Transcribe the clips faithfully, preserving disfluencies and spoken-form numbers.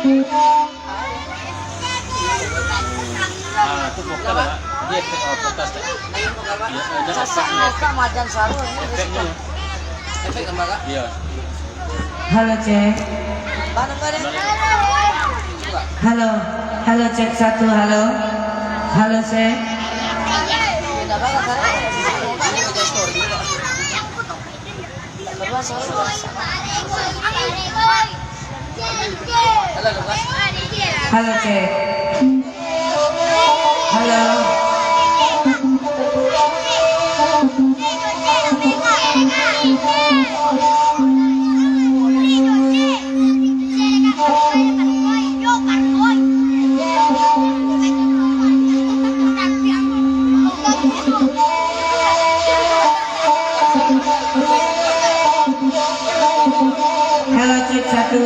Ah, itu vokal, Kak. Dia efek, oh, vokal, Kak. Iya, ada efeknya, efek. Efek apa, Kak? Iya. Halo, cek. Halo. Halo, cek satu, halo. Halo, cek. Halo, cek. Halo. Halo, cek satu.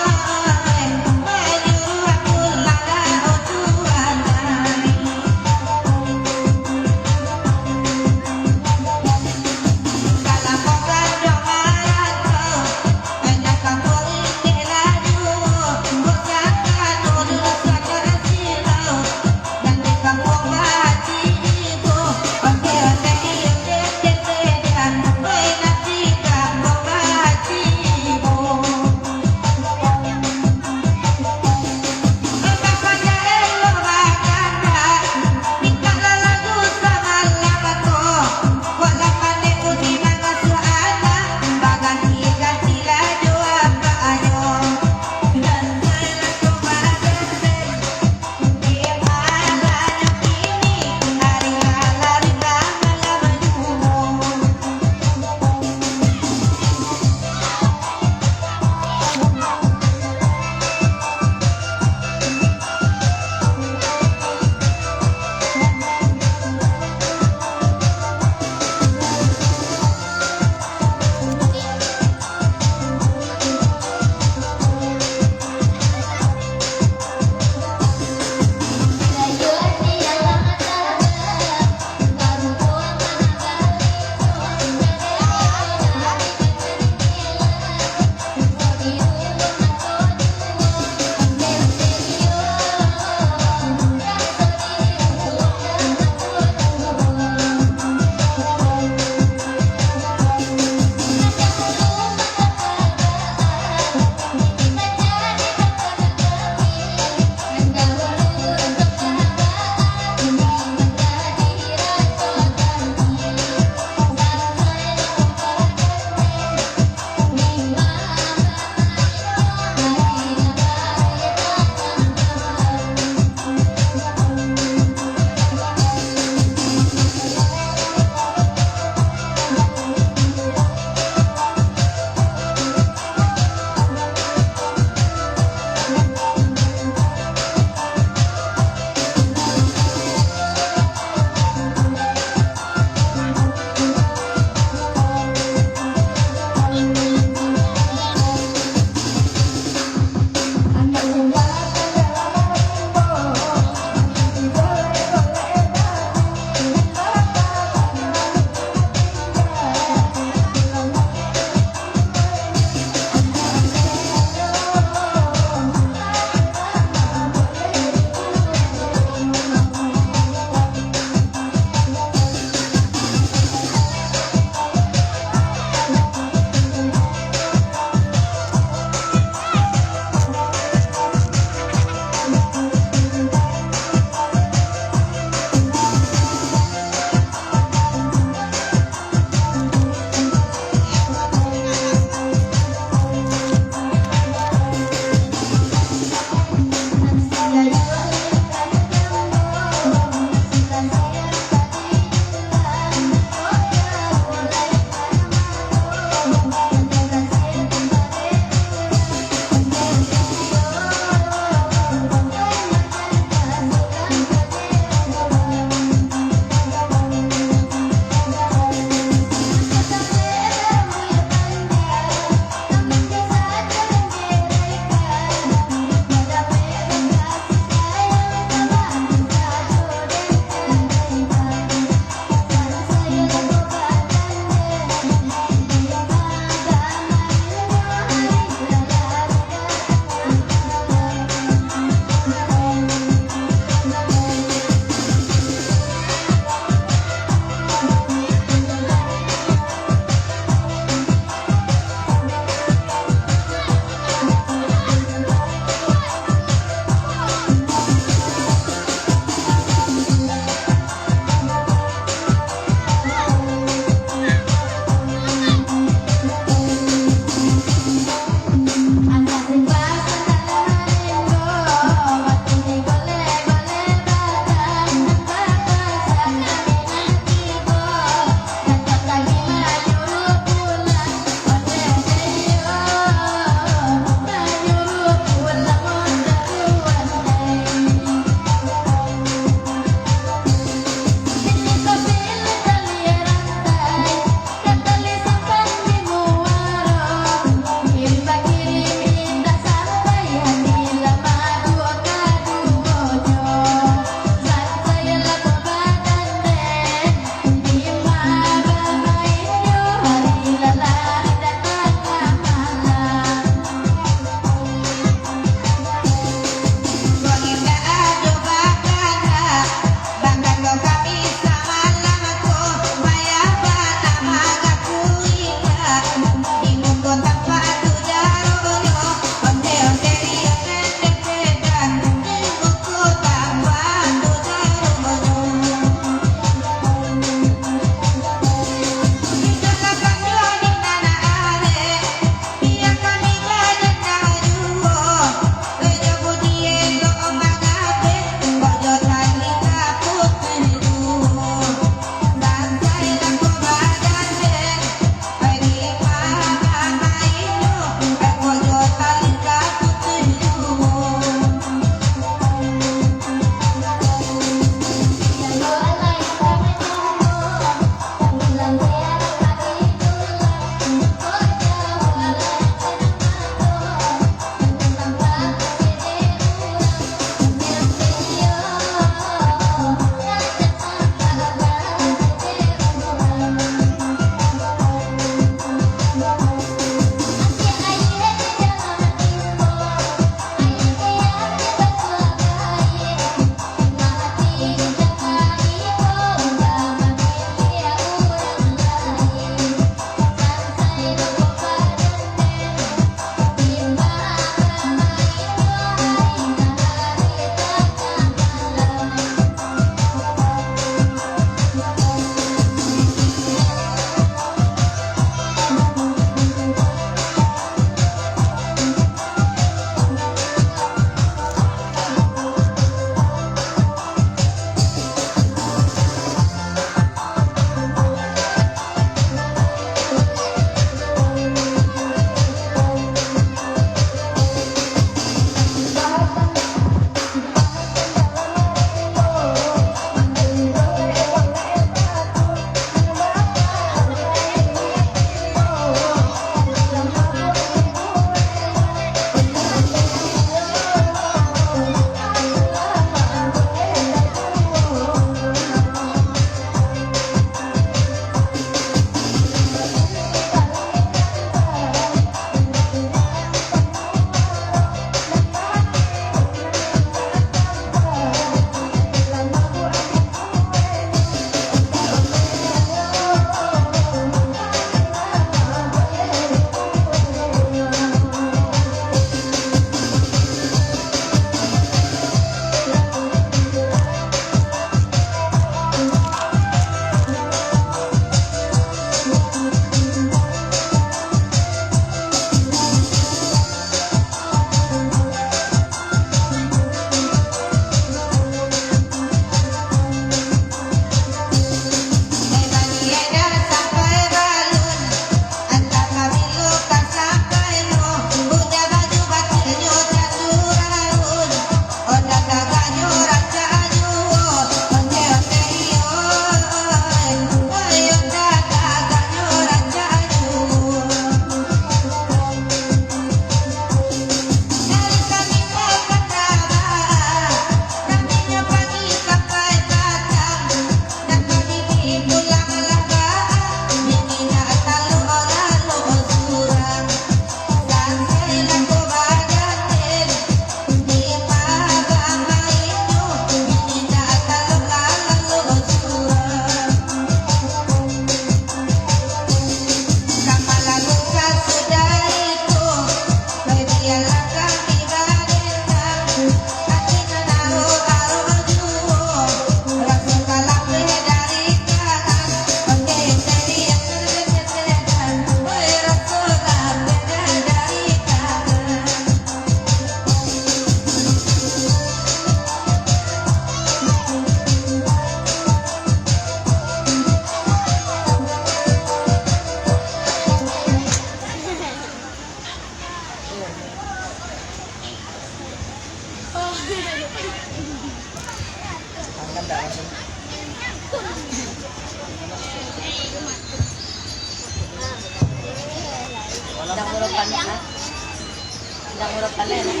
Yang murah panen, eh.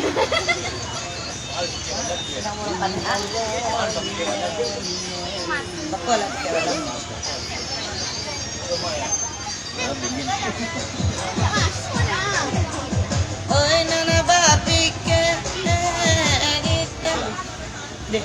Yang murah panen, ah. Betul lah, betul lah. Oi, nana bapikir, eh, gitu. Deh.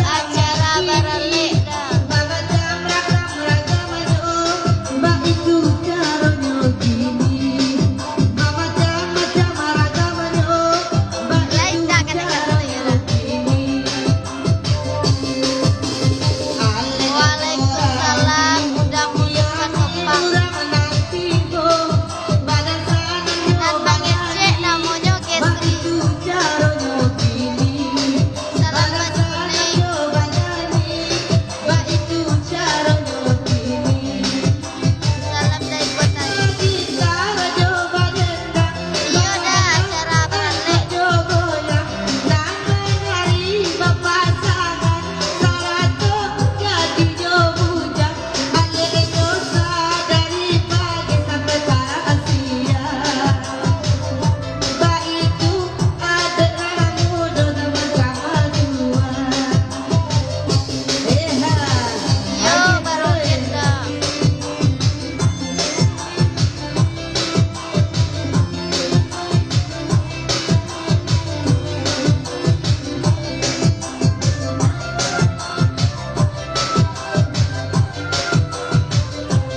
Acara baralek dah. Lain dah kata-kata ya lah. Waalaikumsalam, Uda Mulyo Kasopang. Nan mangecek namonyo Kesri. Salam banyanyi. Salam dari Kota. Iyo dah, acara baralek. Iyo, baru kita.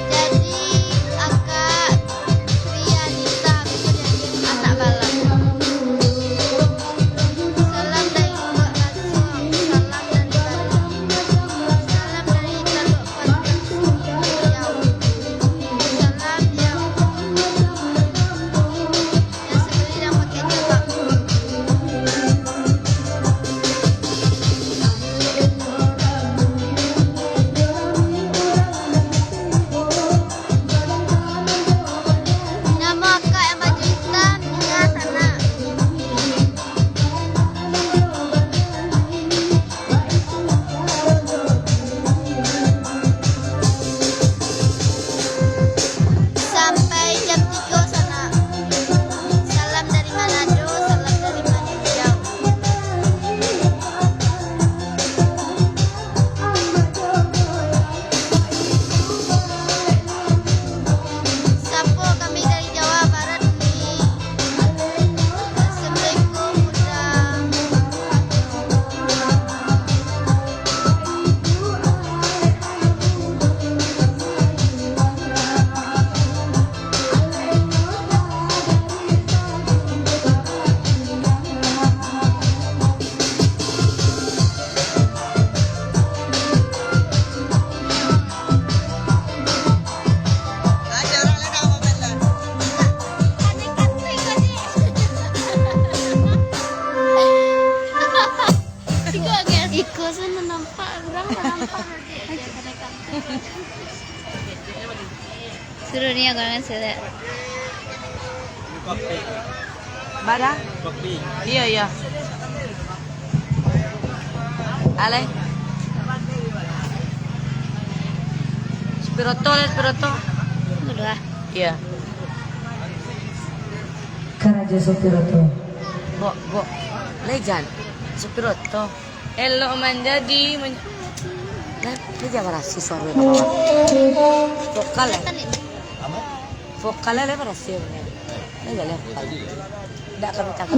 Jadi, Akak Rianita, biso jadi anak balam. Salam dari Lubuak Basuang, salam dari Bali. Salam dari Taluk Panjang, Riau. Salam, Riau. Yang sendiri yang pakai jilbab. Namo akak yang baju itam, Nia Sana. Sampai jam tigo sana. Salam dari Manado, salam dari Maninjau. Sapo kami dari Jawa Barat ni. Assalamualaikum, Bunda. Iko se nampak, urang nampak. Suruh dia goreng selek. Bara? Iyo, iyo. Alai. Spiroto, alai, spiroto. Dua. Iyo. Karajo supir oto. Bok, bok. Lejan. Supir oto. Elok manjadi men-, nah, ini dia barasi suara ke bawah. Vokal, eh? Vokal, eh, barasi, eh. Ini dia vokal. Ndak kami tangkap.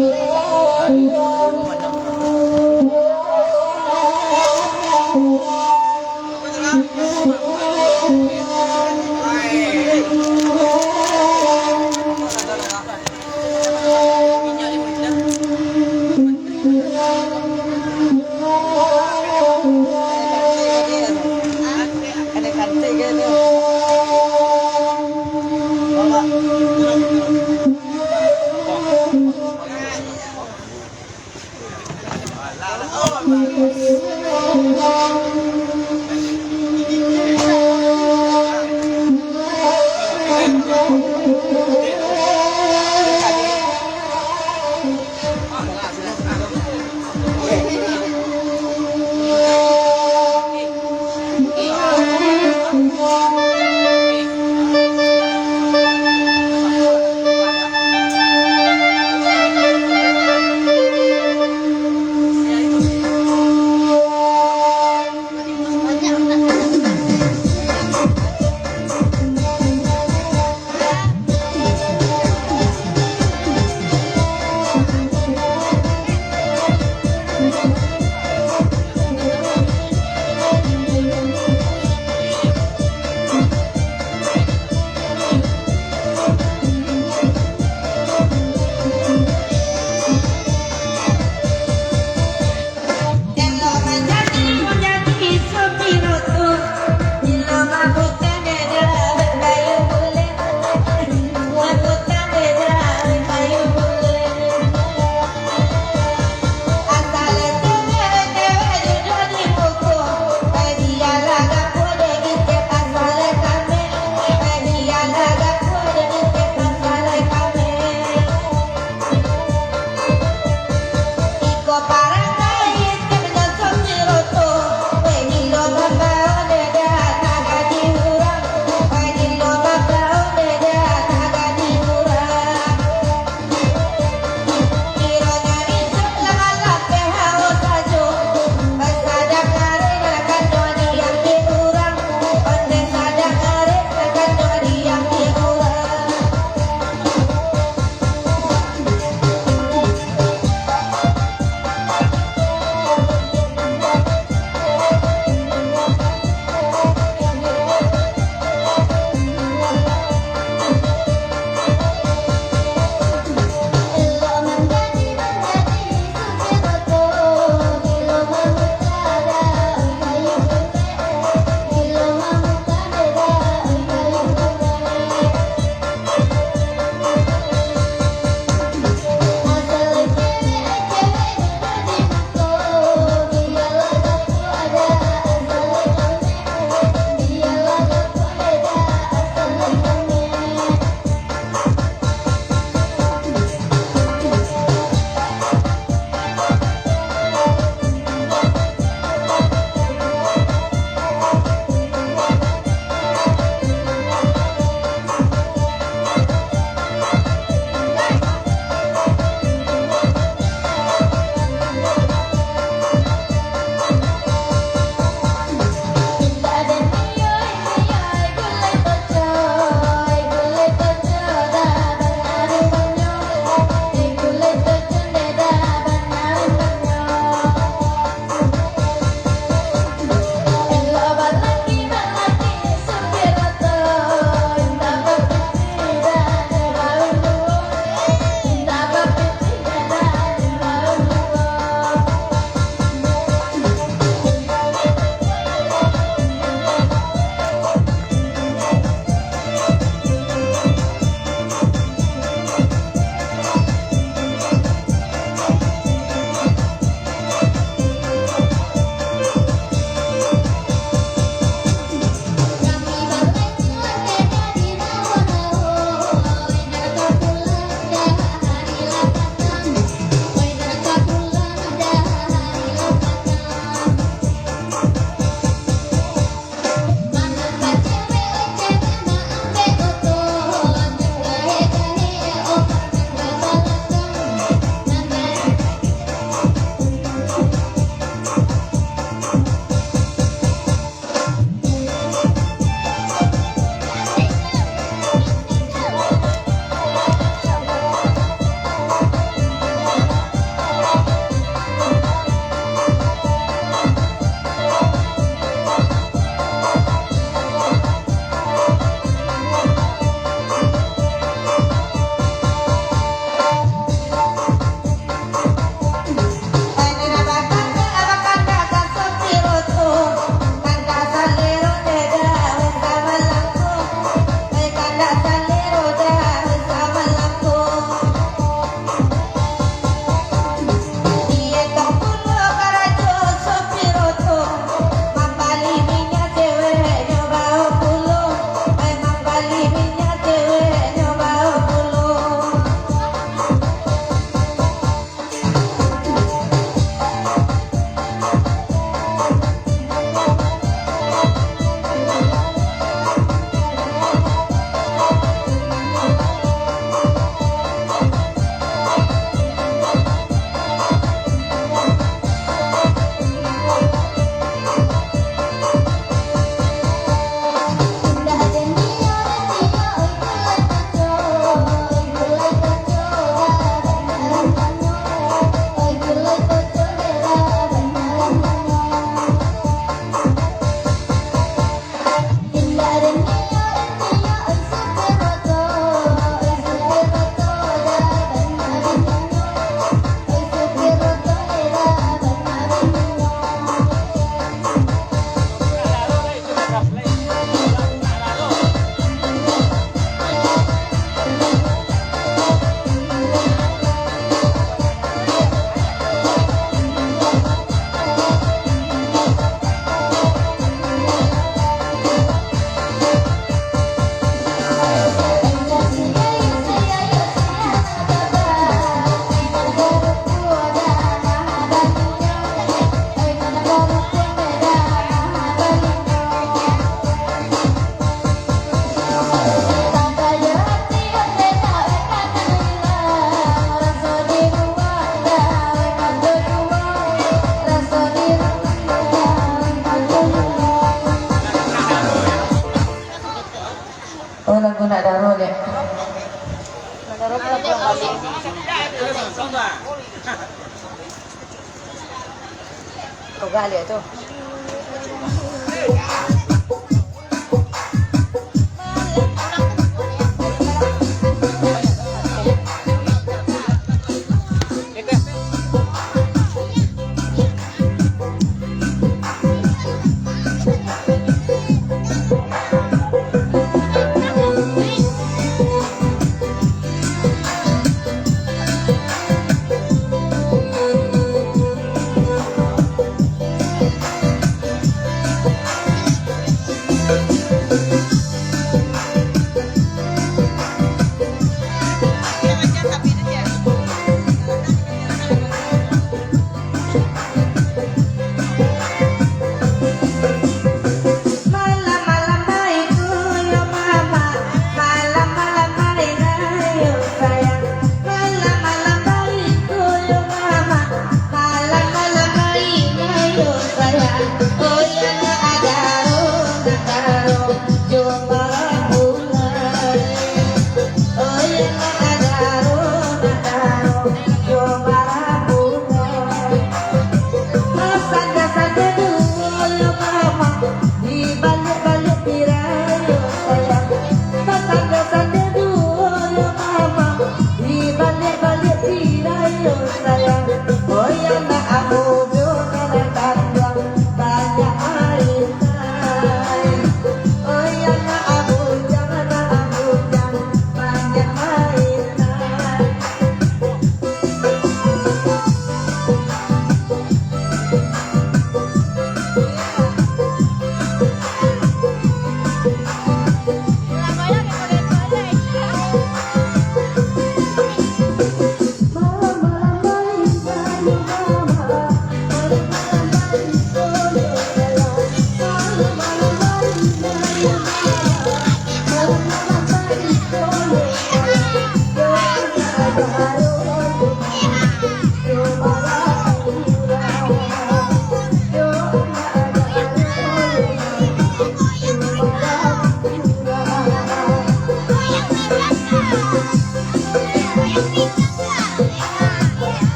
Tugas lihat tu.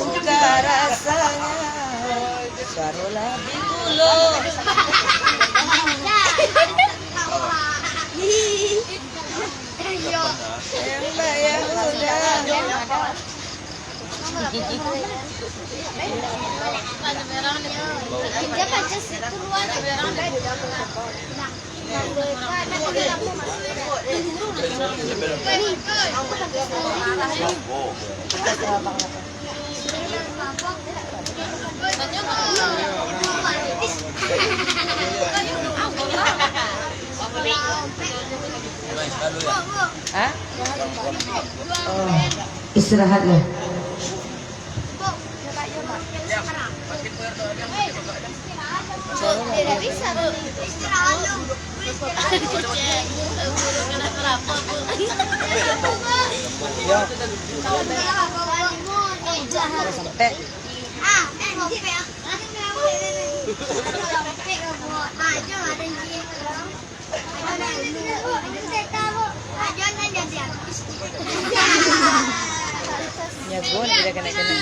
Buka rasanya, barulah dikulo. Tembak yang udah. Hah? Oh, istirahat lah. Sampai. Nyago, tidak kena-kena.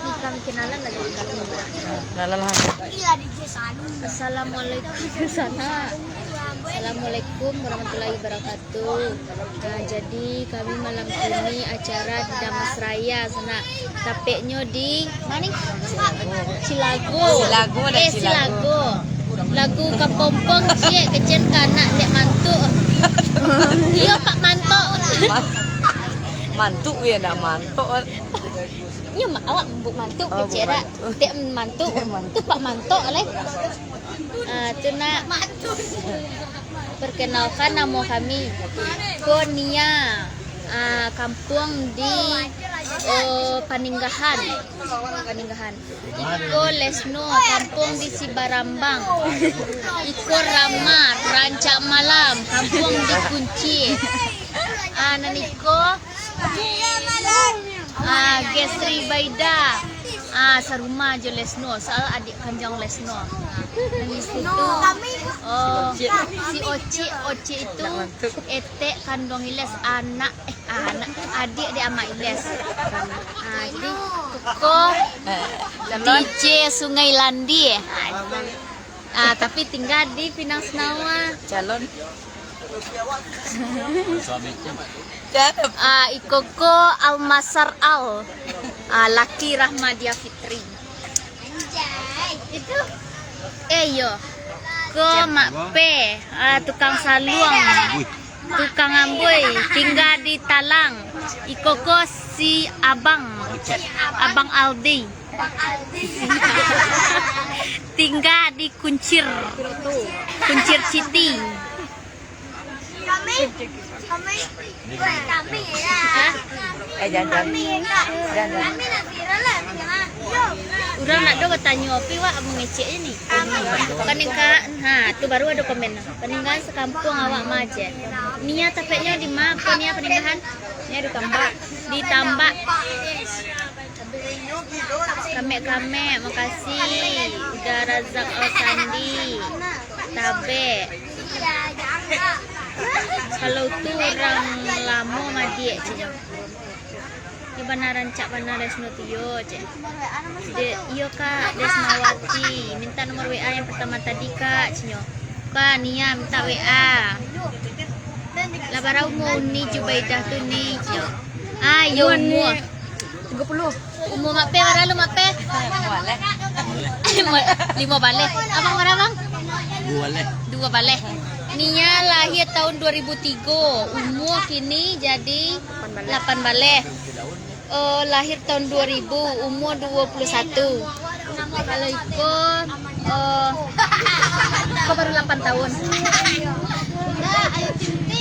Ni kami kenalan lagi. Kenalan lah. Assalamualaikum. Sana. Assalamualaikum warahmatullahi wabarakatuh. Nah, jadi kami malam kini acara di Damasraya sana. Tapeknyo di ma ni? Cilago. Cilago dah, eh, Cilago. Cilago. Lagu Kapompong ciek kecen ka anak dek mantuk. Iyo, Pak Mantok. Ma-, mantuk, yo, ndak mantok. Nyo ma-, awak buek mantuk. Oh, kecek buek dak? Mantuk. Dek mantuk. Dek mantuk. Tu Pak Mantok lai. Ah, tu nak. Perkenalkan namo kami. Ko Nia. Ah, kampuang di, oh, Paninggahan. Paninggahan. Iko Lesno, kampuang di Sibarambang. Iko Rama, Rancak Malam, kampuang di Kunci. Ah, nan iko Ah, Gesri Baida. Ah, sarumah jo Lesno, soal adik kanjang Lesno. Nan di situ, oh, si Ocik, Ocik itu etek kanduang Iles, anak, eh, anak, adik di amak Iles. Ah, jadi, ko D J Sungai Landi, eh. Ah, tapi tingga di Pinang Senawa. Calon. Ah, iko ko Almasar Al. Ah, laki Rahmadia Fitri. Eh, iyo. Ko Mak Pe, ah, tukang saluang. Tukang amboi, tingga di Talang. Iko ko si Abang. Abang Aldi. Tingga di Kuncir. Kuncir City. Kami, kami, kami ya. Hah? Eh, jangan, jangan. Kami ya, Kak. Jangan, jangan. Kami nak viral lah, jangan. Yo. Urang nak do batanyo, tapi wak mangecek je ni. Kami. Paninggahan, ha, tu baru ado komen. Paninggahan sakampuang awak mah je. Nia tapeknyo di ma, ko Nia Paninggahan? Nia di Tambak. Di Tambak. Kamek-kamek, makasih. Uda Razak Al Sandi. Tabek. Kalau tu urang lamo madiak, cik. Iyo bana rancak bana Lesno tu yo, cik. De-, iyo, Kak, Desmawati. Minta nomor W A yang pertama tadi, Kak, cik nyo. Kak, Nia minta W A. Lah bara umua Uni Jubaidah tu ni, cik. Ah, iyo, umua. Tigo puluah. Umua Mak Pe bara lu, Mak Pe? Limo baleh. Abang bara, Bang? Duo baleh. Duo baleh. Nia lahia tahun dua ribu tigo, umua kini jadi lapan baleh. Eh, lahia tahun dua ribu, umua duo puluah satu. Kalau iko, eh, Baru lapan tahun.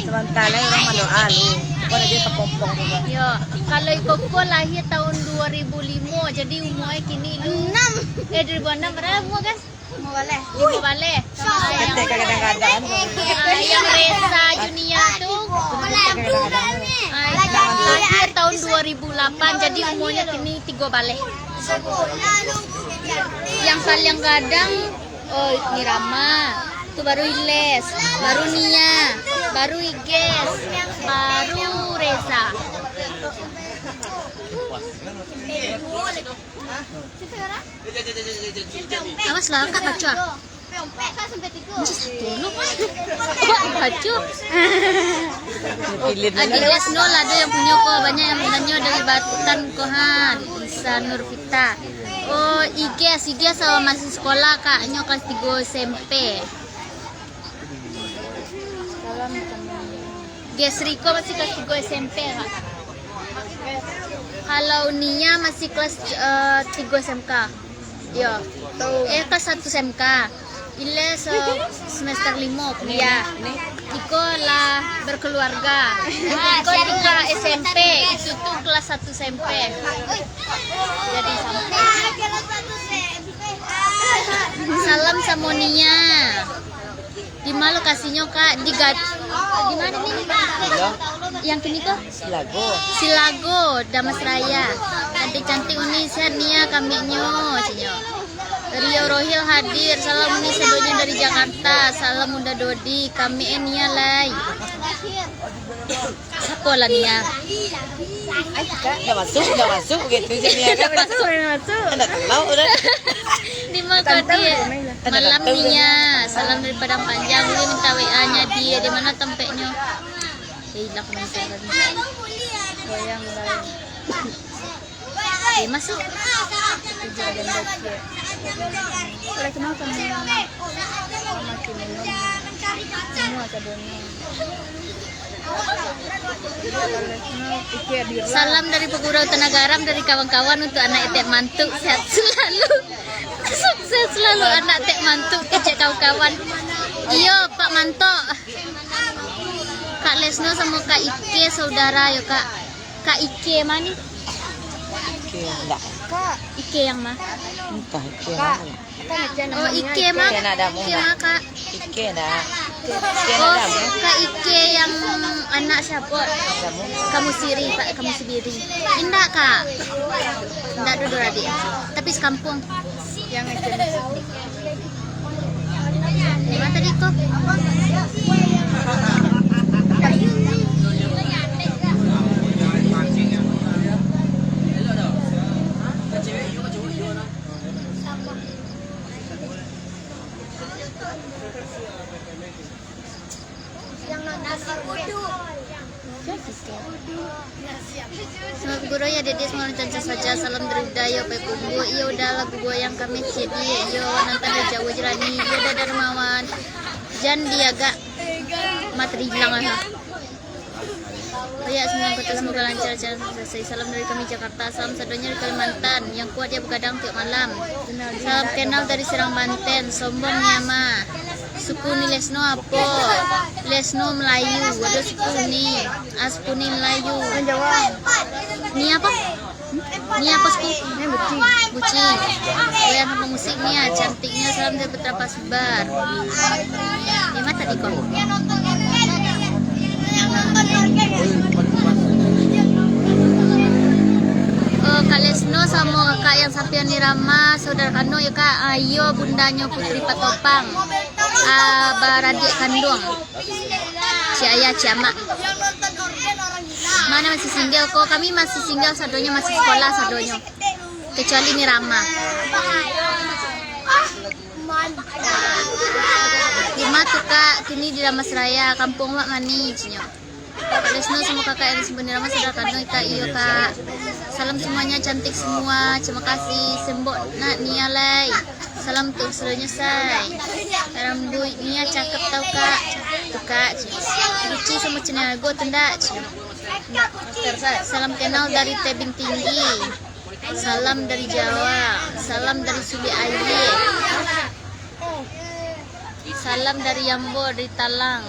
Sabanta lai urang mandoa lu. Kau dah jadi tapompong tu, Bang. Yo, kalau iko ko lahir tahun dua ribu limo, jadi umurnya kini lu enam. Eh, dua ribu enam, berapa umur, guys? Limo baleh. Limo baleh. Ketek kadang-kadang. Ah, yang Reza Junia tu, ah, lahir tahun dua ribu lapan, jadi umurnya kini tigo baleh. Yang paling gadang, oh, Nirama, tu baru Iles, baru Nia, baru Iges, baru Reza. Awas lah, angkat pacu ah. Macam satu lu. Kok pacu? Adidas no lah, ada yang punyo ko, banyak yang punyo dari Batan ko, ha, Lisa Nurfita. Oh, Iges, Iges awak masih sekolah, Kak, nyo kelas tigo S M P. Ges Riko masih kelas tigo S M P, Kak. Kalau Nia masih kelas, eh, tigo S M K. Yo. Eh, kelas satu S M K. Ile se-, semester limo kuliah. Iko lah berkeluarga. Iko tinggal S M P, itu tu kelas satu S M P. Jadi sama. Salam samo Nia. Di ma lokasinyo, Kak? Di Gat-, di ma ni? Yang kini ko? Silago. Silago, Damasraya. Cantik-cantik, Uni, sehat Nia, kamiknyo, cinyo. Rio Rohil hadir, salam Uni sadonyo dari Jakarta, salam Unda Dodi, kamik eh Nia lai. Sapo lah Nia? Dah masuk, dah masuk gitu je Nia kan. Dah masuk, dah masuk. Dah tahu dah. Di ma ko dia? Malam Nia. Salam dari Padang Panjang. Boleh minta W A-nya dia. Di mana tempatnya? Eh, hilang komentar tadi. Goyang, goyang. Eh, masuk. Itu juga dan baca. Oleh kenapa Nia? Makin minum. Semua cabangnya. Salam dari Pegurau Tanah Garam, dari kawan-kawan untuk anak etek mantuk, sehat selalu. Sukses selalu anak tek mantuk, kecek kawan-kawan. Iyo, Pak Mantok. Kak Lesno samo Kak Ike saudara yo, Kak. Kak Ike ma ni? Ike ndak. Kak Ike yang ma? Entah Ike yang ma. Oh, Ike ma. Ike ndak ada mu. Ike ma, Kak? Ike ndak. Ike ndak ada mu. Oh, Kak Ike yang anak siapo? Kamu siri, Pak, kamu sibiri. Indak, Kak. Indak duo adik. Tapi sekampung. Yang Ike. Di ma tadi ko? Semoga guru ya, Dede, semoga lancar saja. Salam dari Uda, yo, Pai Kumbu. Iyo, Uda, lagu goyang kami, Cidi. Iyo, nonton dari jauh jerani. Iyo, Uda Darmawan. Jan diagak materi hilang lah. Oh ya, semoga, semoga lancar, lancar, selesai. Salam dari kami Jakarta, salam sadonyo dari Kalimantan. Yang kuat ya begadang tiap malam. Salam kenal dari Serang, Banten. Sombong ni ama. Suku ni Lesno apo? Lesno Melayu. Waduh, suku ni. Ah, suku ni Melayu. Ni apo? Ni apo suku? Ni buci. Buci. Goyang samo musik ni ah, cantiknyo, salam dari Putra Pasbar. Di ma tadi ko? Oh, Kak Lesno samo kakak yang Sapian Nirama, saudara kandung yo, Kak. Ah, iyo, bundanyo Putri Patopang. Ah, baradik kanduang. Cik ayah, cik amak. Mana masih single ko? Kami masih single sadonyo, masih sekolah sadonyo. Kecuali Nirama. Di ma tu, Kak? Kini di Damasraya, kampung wak mani, cinyo. Kak Lesno samo kakak yang disebut Nirama sudah kandung, Kak. Iyo, Kak. Salam semuanya, cantik semua. Terima kasih. Sembok nak Nia lai. Salam untuk seluruhnya, say. Rambuik Nia cakep tau, Kak. Tu, Kak, cik. Guci samo Cina Go tu ndak, cik. Salam kenal dari Tebing Tinggi. Salam dari Jawa. Salam dari Sulik Aie. Salam dari Yambo, dari Talang.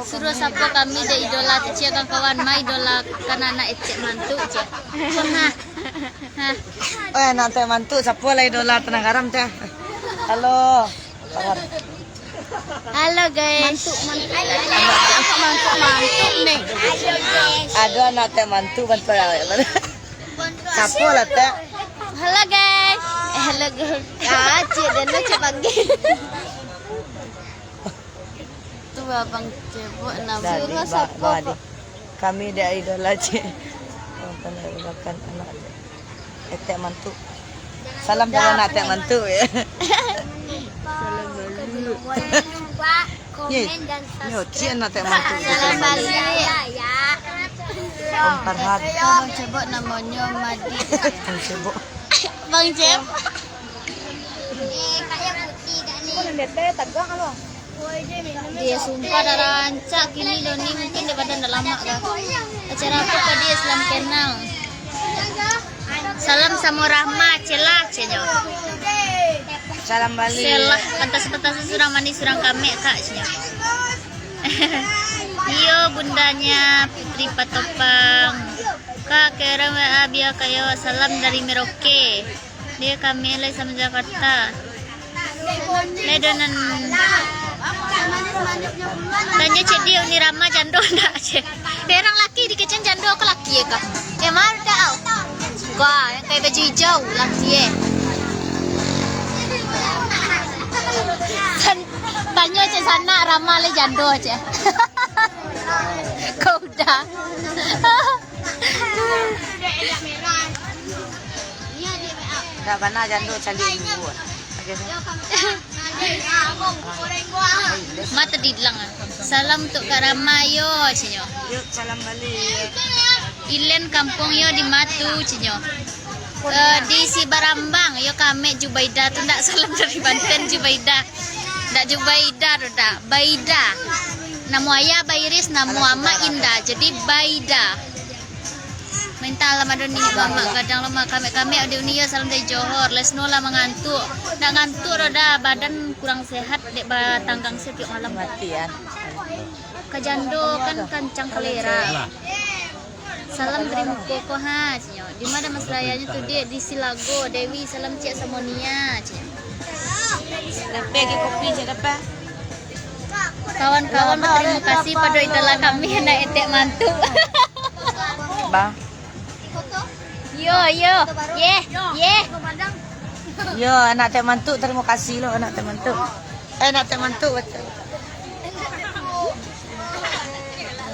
Suruah sapo kami dek idola kecil kawan-kawan, ma idola kan anak etek mantu je. Hah. Hah. Oh, anak etek mantu, sapo lah idola Tanah Garam teh. Halo. Halo guys. Mantu, mantu. Mantu, mantu nih. Aduh, anak etek mantu bantu awak. Sapo lah, Tek? Halo guys. Eh, halo guys. Ah, cik, dan cik panggil. Tu abang cebok nama. Suruah sapo, Pak? Kami dek idola, cik. Abang pandai makan anak. Etek mantu. Salam dari anak etek mantu, ya. Salam balik. Komen dan subscribe. Yo, cik, anak etek mantu. Salam balik. Om Farhan. Abang cebok namonyo Madi. Om cebok. Bang Cep. Eh, Kak, yang putih, Kak, ni. Dia sumpah dah rancak kini do ni, mungkin dek badan dah lamak kah. Acara apa tadi, salam kenal. Salam samo Rahma, celah, cenyo. Salam balik. Celah, pantas-pantas surang manih, surang kamek, Kak, cenyo. Iyo, bundanya Putri Patopang. Kak, kirim W A bia kayo, salam dari Merauke. Dia kami lai samo Jakarta. Lai do nan. Tanyo cek dia, Uni Rama jando ndak, cek. Perang laki dikecen jando ko laki ya kah? Ya, mar dak au. Wah, yang kayak baju hijau laki, eh. Tan-, tanyo cek sanak Rama lai jando, cek. Kau udah. Dak bana jando caliak ibu. Mata dilang. Salam untuk Kak Rama yo, cinyo. Yuk, salam balik. Ilen kampung yo di Matu, cinyo. Eh, di Sibarambang, yo kami Jubaida tu ndak, salam dari Banten, Jubaida. Ndak Jubaida tu ndak, Baida. Namo ayah Bairis, namo ama Indah, jadi Baida. Minta alam ado ni, mamak gadang lo, mak kamek-kamek ado uni yo, salam dari Johor. Lesno lah mangantuk. Ndak ngantuk doh dah, badan kurang sehat dek batanggang setiap malam. Matian. Kajando kan kancang kalera. Salam dari muko ko ha, cinyo. Di mana mas rayanyo tu, Dek? Di Silago. Dewi, salam ciek samo Nia, cinyo. Dapat lagi kopi, ciek dapat. Kawan-kawan, terima kasih pado idola kami, anak etek mantu. Bah. Yo, yo. Yeh, yeh. Yo, anak etek mantu, terima kasih lo, anak etek mantu. Eh, anak etek mantu, baca.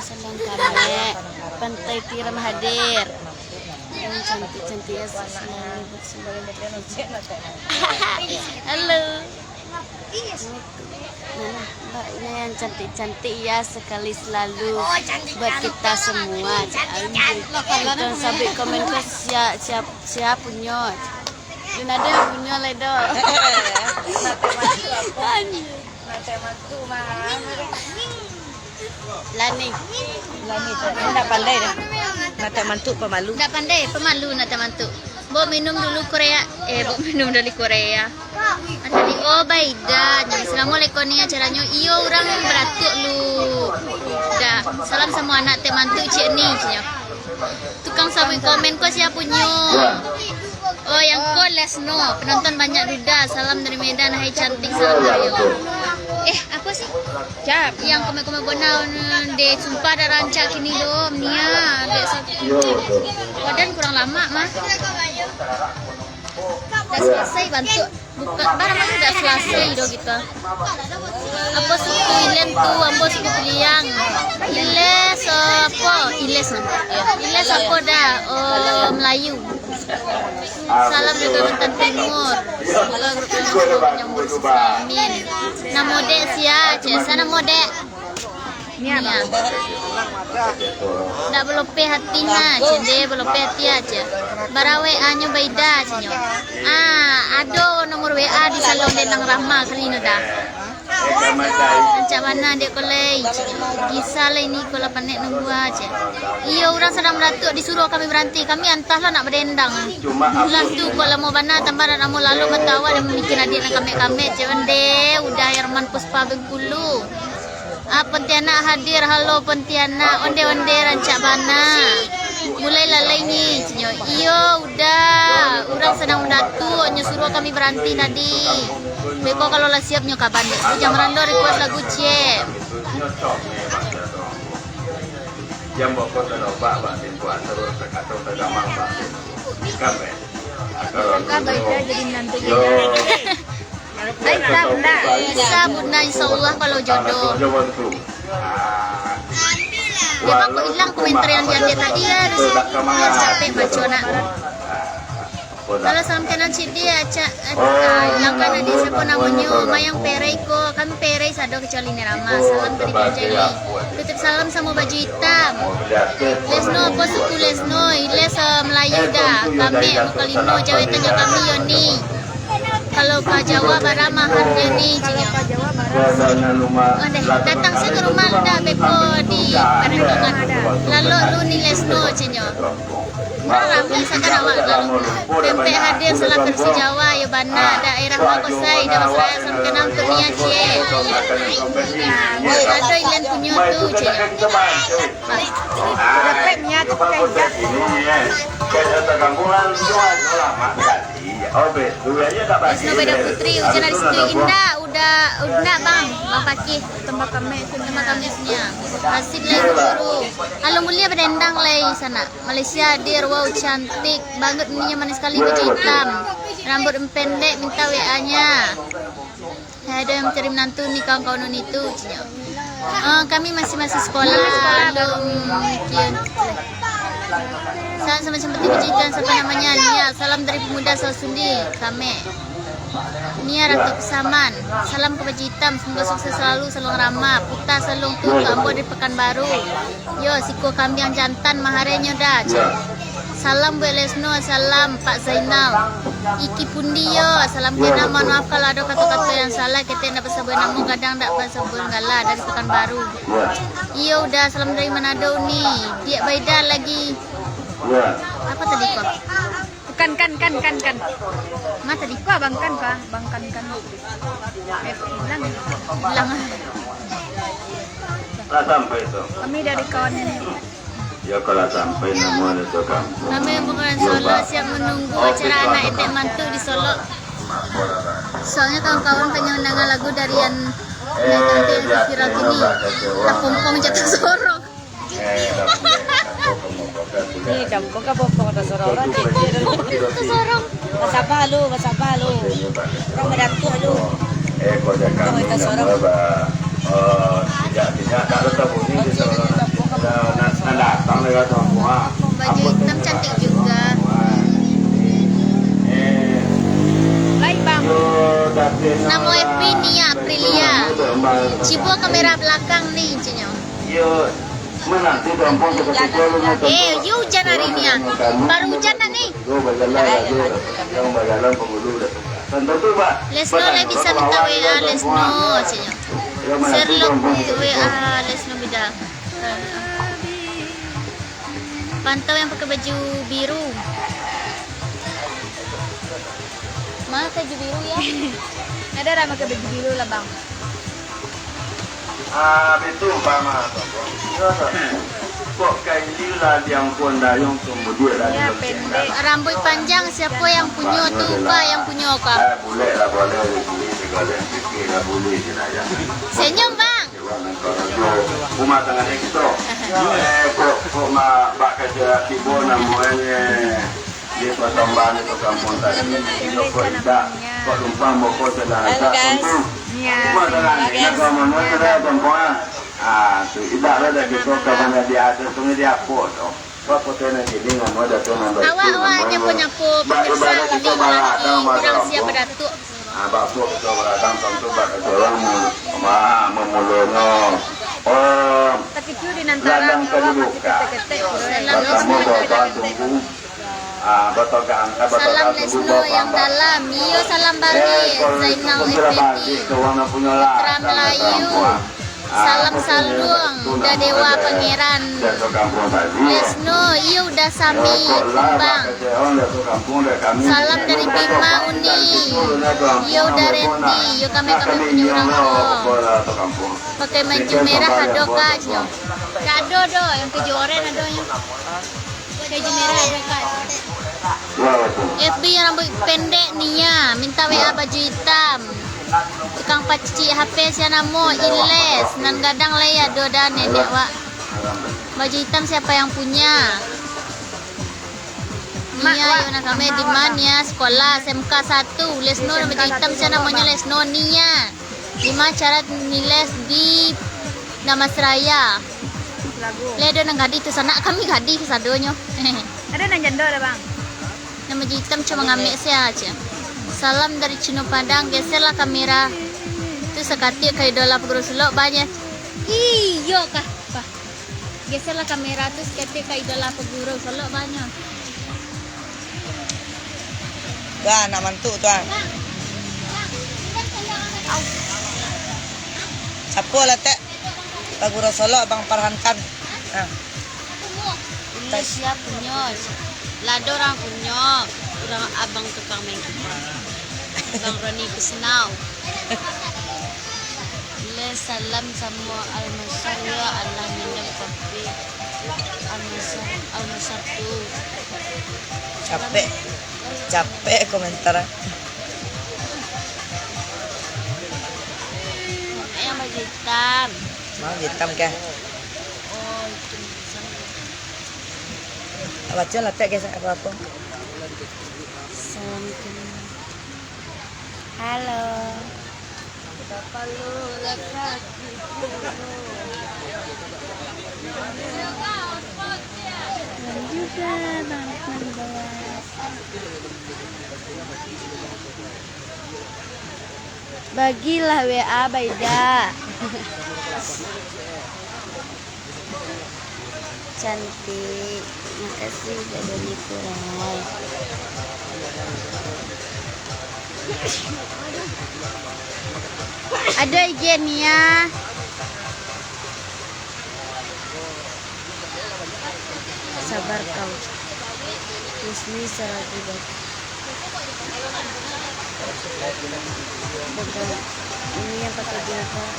Salam kamek. Pantai Tiram hadir. Yang cantik-cantik ya, selalu buat semua. Halo. Mana, Mbak, ini yang cantik-cantik ya, sekali selalu buat kita semua. Anjir. Jangan sampai komen ke sia-, siap-, siapa punyo. Belum ada yang punyo lah, Dok. Anjir. Lani. Lani, ndak pandai dah. Nak tak mantuk pemalu. Ndak pandai, pemalu nak tak mantuk. Bo minum dulu Korea. Eh, bo minum dari Korea. Tadi, oh, Baida. Nyo, assalamualaikum, ni acaranyo. Iyo, urang baratuak lu. Dah. Salam samo anak tak mantuk, cik ni, cik nyo. Tukang sabuik komen ko sia punyo? Oh, yang ko Lesno. Penonton banyak duda. Salam dari Medan. Hai cantik, salam dari yo. Eh, apa sih? Cap. Yang komen-komen bona, de, sumpah dah rancak kini doh, Nia. Dek sa-, badan kurang lamak mah. Dah selesai bantuk. Bukan, barang mah dah selesai doh gitu. Ambo suku Ilen tu, ambo suku Piliang. Iles apo? Iles nah. Iles apo dah? Oh, Melayu. Salam dari Kalimantan Timur. Semoga grup kalian selalu menyambut sukses. Amin. Namo dek sia, cek. Sa namo dek Nia. Ndak balopeh hati ha, cende balopeh hati aja. Barawek anyo Baida, cinyo. Ah, ado nomor W A di salon Denang Rahma kali no dah. Rancak bana, dek ko lai. Gisa lai ni, ko lah panek nunggu aja. Iyo, urang sadang baratuak, disuruah kami baranti. Kami antah lah nak badendang. Ulah tu, ko lamo bana, tambah nak lamo lalu matawa dan mamikian adiak nan kamek-kamek. Cek onde, udah Herman Puspa Bengkulu. Ah, Pontianak hadir, halo Pontianak, onde-onde rancak bana. Mulai lalai ni, cinyo. Iyo, udah. Urang sadang mandatuak, nyo suruah kami baranti tadi. Beko kalau lah siap nyo kaban dek. Bujang Rando request lagu ciek. Jam boko terobak bak timpuan terus takato tagamang bak timpuan. Ikan, eh. Kalau Ka Baita jadi menantu yo. Baita bunda. Bisa bunda, insya Allah kalau jodoh. Dia bang kok hilang komentar yang diambil tadi ya, harus capek baca nak. Kalau salam kenal Cik Di, acak, acak, ah, hilangkan adik, siapa namonyo, Mayang Perei ko, kami Perei sado kecuali ni Rama, salam dari Bujang. Titip salam samo baju hitam. Lesno, apo suku Lesno? Iles, eh, Melayu dah. Kami Mukalino, jawai tanyo kami yo ni. Kalau ka Jawa, bara maharnyo ni, cinyo. Oh, deh, datang se ka rumah dah, beko di Parengangan. Lalok lu ni Lesno, cinyo. Nah, rami sakan awak lalu. Pempek hadir salah versi Jawa, yo bana, daerah Makosai, daerah Seraya, salam kenal tu Nia Cie. Ado Ilan punyo tu, cinyo. Dapek Nia tu pakai hijab. Lesno Beda Putri, hujan dari situ indak, udah, indak bang, bang Pakih. Tambah kami, tambah kami senyap. Hasil lah guru. Alun buliah badendang lai sanak. Malaysia hadir, wow, cantik banget, ininya manis sekali, baju hitam, rambut pendek, minta W A-nya. Hai, ada yang mencari menantu ni, kawan-kawan itu, cinyo. Eh, kami masih, masih sekolah, alun kian. Salam sama seperti baju hitam, siapa namanya? Nia, salam dari pemuda Sasundi, kami. Nia Ratu Kesaman, salam ka baju hitam, semoga sukses selalu, saluang Rama, Puta Saluang tu, untuk ambo dari Pekanbaru. Yo, siko kambiang jantan maharenyo dah, cek. Salam buek Lesno, salam Pak Zainal. Iki pundi yo, salam kena, mohon maaf kalau ado kato-kato yang salah, ketek ndak basabuik namo, gadang ndak basabuik gala, dari Pekanbaru. Iyo, udah, salam dari Manado ni. Diak Baida lagi. Apa tadi ko? Kan, kan, kan, kan, kan. Ma tadi ko, Abang Kan, ko, Abang Kan, kan. Eh, hilang. Hilang. Tak sampai tu. Kami dari kawan ini. Ya, kalau sampai namo ada tu kampung. Kami bukan Solok, siap menunggu acara anak etek mantu di Solok. Soalnya kawan-kawan pengen mendengar lagu dari yang, yang nanti yang viral ini. Tapompong jatuh sorong. Ni campur ka pompong atau sorong? Orang cek je dulu. Sorong. Basabah lu, basabah lu. Orang badatuk lu. Kau minta sorong. Baju hitam cantik juga. Baik, Bang. Namo F B Nia Aprilia. Cibo kamera belakang ni, cinyo. Iyo, menanti gampang. Eh, yo hujan hari ni, ah. Baru hujan dah ni. Lesno lai bisa minta W A Lesno, caknyo. Sherlock W A Lesno bida. Pantau yang pakai baju biru. Mana baju biru ya? Ada orang pakai baju biru lah, Bang. Ah, itu umpama. Kok kaili lah diampun dayung kemudian dari. Iya, pendek. Rambut panjang, siapa yang punyo tu, Pak, yang punyo, Kak? Eh, boleh lah, boleh. Boleh, boleh, boleh, boleh, boleh. Senyum, Bang. Rumah tangga ni kita. Eh, kok, kok ma-, bak kerja tibo namanya. Di pertambahan itu kampung tadi, iyo kok indak, kok lumpang boko sedang asak tu. Cuma tangan ni, nak kau mana tu dah kampung ah. Ah, tu indak lah dah kita kawan di atas tu di apa tu. Kok kota nak jadi ngomong dah tu ngomong. Awak, awak nyapu-nyapu pemirsa ini, urang siap badatuk. Ah, bakso kita beradang tentu bak kita orang mu-, ma-, memulonyo. Oh, tapi tu di nantara ladang kedudukan. Pertama bawa tunggu. Salam Lesno yang dalam. Iyo, salam baliak. Zainal Effendi, Putra Melayu. Salam saluang, Uda Dewa Pangeran. Lesno, iyo Uda Sami Kumbang. Salam dari Bima Uni. Iyo Uda Randy. Iyo kami-kami punyo urang ko. Pakai baju merah ado kah, nyo? Ndak ado doh, yang keju oren adonyo. Baju merah ado kah? F B yang rambut pendek Nia, minta W A baju hitam. Tukang pacik H P sia namo Iles, nan gadang lai ado dah nenek wak. Baju hitam siapa yang punya? Nia, yo nak kami di mana Nia? Sekolah S M K satu, Lesno, baju hitam sia namonyo Lesno Nia. Di ma cara Niles di Dharmasraya? Lagu. Lai ado nan gadih tu, sanak kami gadih sadonyo. Ado nan jando ado, Bang? Nan baju hitam cuma ngamek sia aja. Salam dari Cino Padang, geserlah kamera. Tu sakatik ka idola Paguro Solok, banyak. Iyo kah, Pak? Geserlah kamera tu sakatik ka idola Paguro Solok, banyak. Tuan, nak mantuk, Tuan. Siapo lah, Tek? Paguro Solok, Abang Farhan Khan. Nah. Ini siap punyo. Lado urang punyo. Urang abang tukang main gitar. Bang Roni Kusnau. Le salam samo Almasar, yo alah minum kopi. Almasar, Almasar tu. Capek. Capek komentar. Yang baju hitam. Mau hitam kah? Oh, itu. Baco lah, Tek, guys, apo-apo. Assalamualaikum. Halo. Dan juga Bang Pembelas. Bagilah W A Baida. Cantik. Makasih, udah beli kurai. Ado I G Nia. Sabar kau. Husni Saragudang. Pegang. Ini yang pakai jilbab.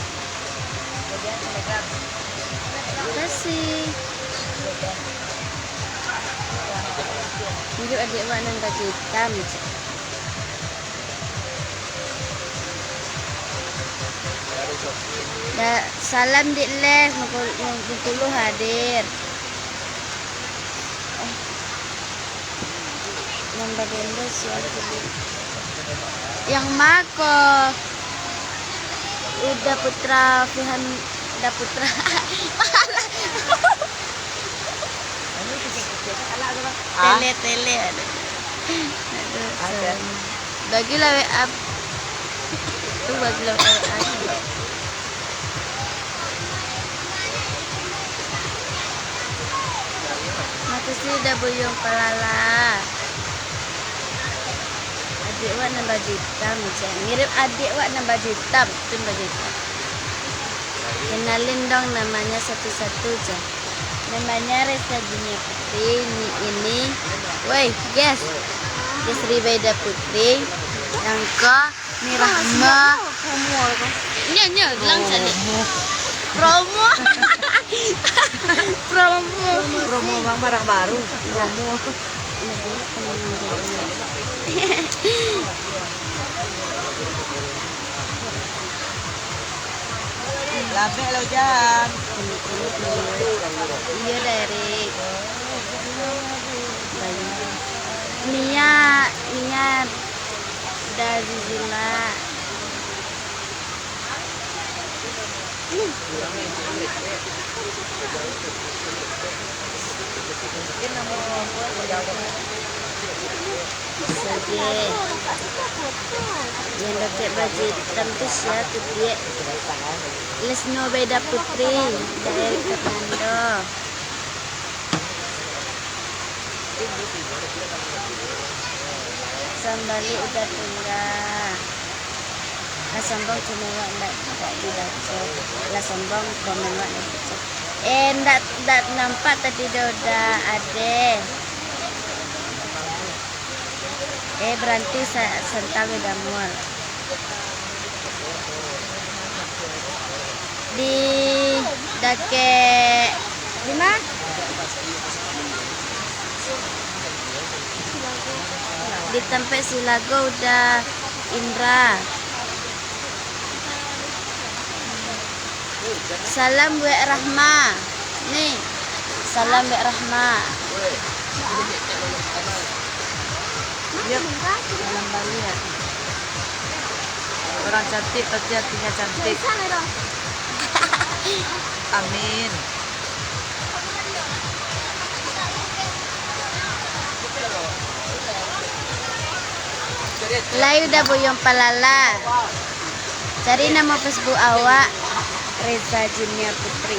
Kasih. Hidup adik wak nan baju hitam. Da, salam Dik Les, Bengkulu, Bengkulu hadir. Eh, nan bagendo siapa tu? Yang mako Uda Putra, Fihan Uda Putra. Tele-tele, aduh. Aduh, salah. Bagilah W A. Tu bagilah W A. Makasih udah buyuang palala. Adik wak nan baju hitam, cak. Mirip adik wak nan baju hitam. Tu baju hitam. Kenalin dong namanya satu-satu, cak. Namanya Resta Dunia Putri, ni ini. Woi, guys. Guys, Ribaida Putri. Yang ko, ni Rahma. Nya, nya, bilang cak ni. Promo. Promo. Promo bang barang baru. Promo. Labek lah, Jan. Iyo, Derek. Nia, Nia, Dazizila. Saje. Yang dakek baju hitam tu sia tu, Diak? Lesno Baida Putri, Dael Fernando. Sambali udah tingga. Lah sombong cuma wak ndak, ndak dibaco. Lah sombong komen wak ndak dibaco. Eh, ndak, ndak nampak tadi doh, udah ade. Eh, berhenti sa-, santang udah mual. Di dakek lima. Di tampek Silago udah Indra. Salam buek Rahma. Nih, salam buek Rahma. Yuk, salam baliak. Orang cantik pasti hatinya cantik. Amin. Lai udah Buyuang Palala. Cari namo Facebook awak, Reza Junior Putri.